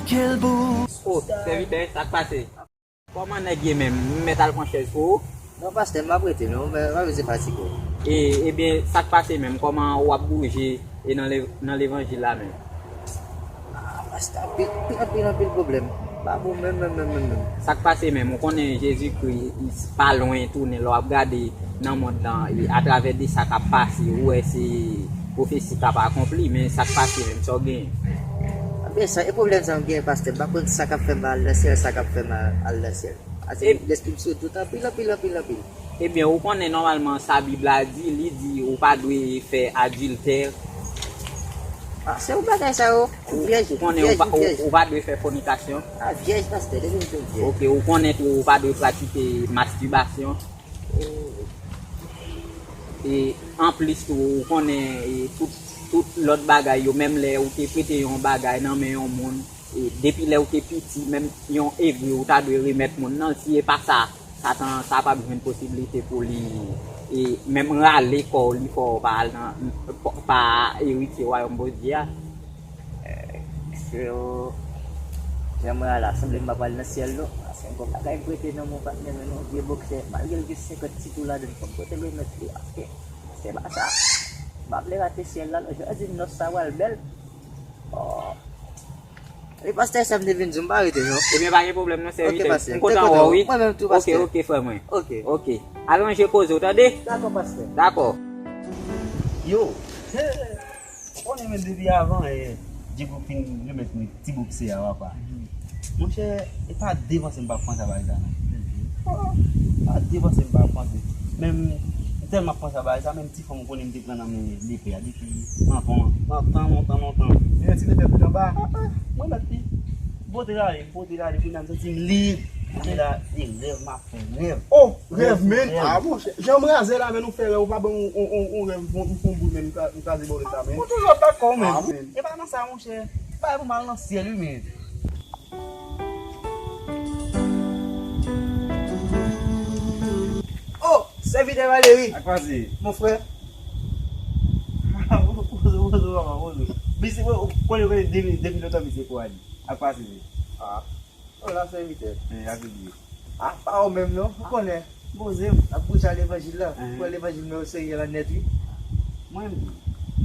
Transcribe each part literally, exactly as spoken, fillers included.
O, sèvitè, sa k pase? Kòman nèg ye menm? M mèt al pran chèz pou ou? Non, pastè, m ap rete, non, men m ap rete fatige. E, ebyen, sa k pase menm? Kòman w ap bouje e nan le-, nan levanjil la menm? Ah, pastè, anpil, anpil, anpil, anpil pwoblèm. Pa bon menm, menm, menm, menm, menm. Sa k pase menm? Ou konnen Jezikri pa lwen tounen lè w ap gade nan mond lan, e atravè de sa k ap pase, ou wè se pwofesi k ap akonpli, men sa k pase menm, sa w genyen? Anben, sa, e pwoblèm sa m genyen, pastè. M pa konn sa k ap fè m al nan syèl, sa k ap fè m al nan syèl. Ase, e lespri m sou dout anpil, anpil, anpil, anpil. Ebyen, ou konnen nòmalman sa Bib la di, li di ou pa dwe fè adiltè. Ah, se yon bagay sa yo. Ou, vyèj, ou konnen ou vyèj, pa, ou, vyèj. Ou pa dwe fè fònikasyon. Ah, vyèj, pastè, depi m te vyèj. Ok, ou konnen tou ou pa dwe pratike mastibasyon. E anplis tou, ou konnen, e tout, tout lòt bagay yo, menm lè ou te prete yon bagay nan men yon moun, e depi lè ou te piti, menm yon egri ou ta dwe remèt moun nan, si e pa sa, Satan sa p ap jwenn posiblite pou li, e menm rale kò w, li fè w pa al nan, pa eritye wayòm Bondye a. Eh, freo, jan mwen a la, sanble m pa pral nan syèl non. Paske m gon bagay m prete nan men w, patnè, men non, vye boksè, malgre l gen senkant ti tou ladan l, fò m pote l remèt li, paske se pa sa. M pa vle rate syèl la non, jan di m nòt sa pral bèl. Oh. E pastè, sa m te vin di w, m pa rete non. Ebyen, pa gen pwoblèm non, sèvitè. Ok, pastè. M kontan wè w, wi. Mwen menm tou, pastè. Ok, ok, frè mwen. Ok. Ok. Al ranje koze w, tande? Dakò, pastè. Dakò. Yo, ou konnen menm depi avan, eh, Djego fin remèt mwen ti boksè a, papa. Monchè, e pa de panse m pa panse a bagay sa non. Oh, pa de panse m pa panse. Menm, m tèlman panse a bagay sa, menm ti fanm ou konnen m te pran nan men lepè a depi lontan, lontan, lontan, lontan. Li yon ti lepè bout anba. Ah, ah, mwen mèt li. M pote l ale, m pote l ale, kounye a m santi m lib. Kounye a la, se rèv m ap fè, rèv. Oh, rèv, men. Rèv. Ah, monchè. Jan m raze la, men nou fè rèv, ou pa ban m yon, yon, yon, yon rèv, m fè yon boul, men m ka, m kraze bòlèt la, men. Ou toujou ap dakò, men. Ah, bon? E pa nan sa, monchè. Pa pou m al nan syèl, wi, men. Oh, sèvitè Valéry. Sa k pase? Mon frè. Poze, poze, papa, poze. Misye, konnen, konnen, depi, depi lontan misye kou a li. Sa k pase, mesye? Ah. Oh, la sèvitè. Eh, a ki li ye? Ah, pa ou menm non, ou konnen. Poze m. Ap preche levanjil la. Pran levanjil mwen oserye la nèt, wi. Mwen menm tou.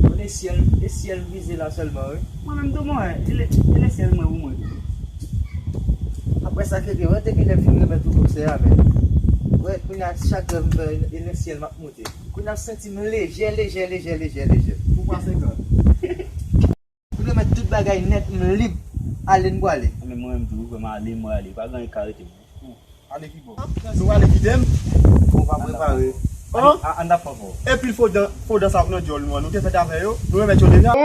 Bon, e syèl, e syèl m vize la sèlman, wi. Mwen menm tou, mwen, e le, e le syèl mwen pou mwen tou. Apre sa, Keke, wè, depi lè m fin remèt ou boksè a, men. Wè, kounye a, chak lè m fè, e le syèl m ap monte. Kounye a, m santi m lejè, lejè, lejè, lejè, lejè. Ou pa senkant. M remèt tout bagay nèt, m lib. Ale, n prale. Men mwen menm tou, wi, frè m, ale, m prale. Pa gen anyen k ka rete m. Ale ki bò? Nou ale kite m? Bon, pa prepare. An? Ann ap fò fò. Epi fo dan, fo dan sa k nan djòl nou an, nou te fèt avè yo, nou remèt yo deja.